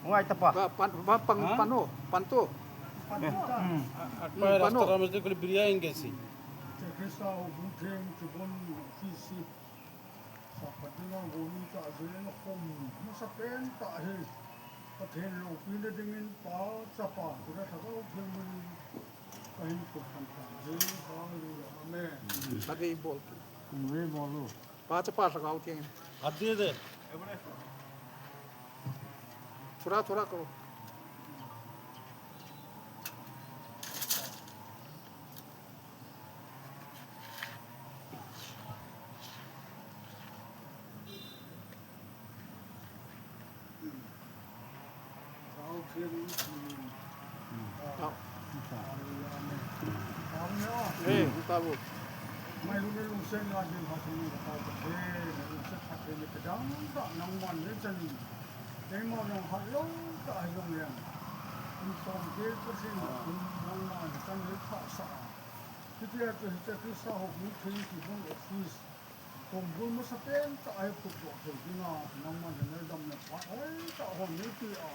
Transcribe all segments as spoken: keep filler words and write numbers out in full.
Ngai tapa. Pa, pan, pa, pan, ha? Pan o, pan to. Pan to. Hmm. At pa, hmm, pan o. Rasta ramste kuli biriya ingesi. Krista o bung theng kibon office. Sapat dinga gonu ta jeng khom masa pen ta hi. Pathen loupina dingin Pa, Chapa, Lhagao Theng min kahin thuphan ta jeng. Hallelujah. Amen. Khatvei bol. Khatvei bol. Pa, Chapa, Lhagao Theng. Khatvei de. Thura, thura karo. Hitia chu hiche Krista Houbung Theng Kibon Office, Houbung masa pen tah hi phutdoh thei dinga, nangman hin damna phat hoitah ho neipe a,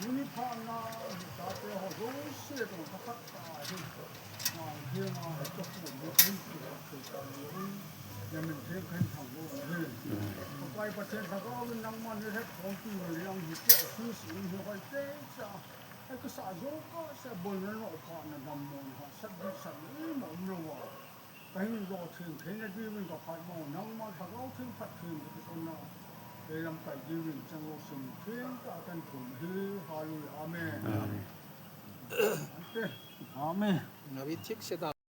tuni phatna, hichate ho jouse toh thakhat tah hi, nang thenga hi kakhom hi kahin phutdoh thei tah hi, namin theng kahin thangvah u ahi. Pakai Pathen Lhagao in nangman neihet khompi u le, hiche office in hi hoitah cha, Ei kasah jou kahsea, boina, nophatna, dammona, hahsat, dihsatna ima umlouva, kahin lolhing theina diuvin kaphatmo, nangma Lhagao Theng phatthei in kakisonna, eilamkai diuvin changlou sum thengtah kahin thum ahi. Hallelujah. Amen. Amen. Ante. Amen. Ngavi thik se da.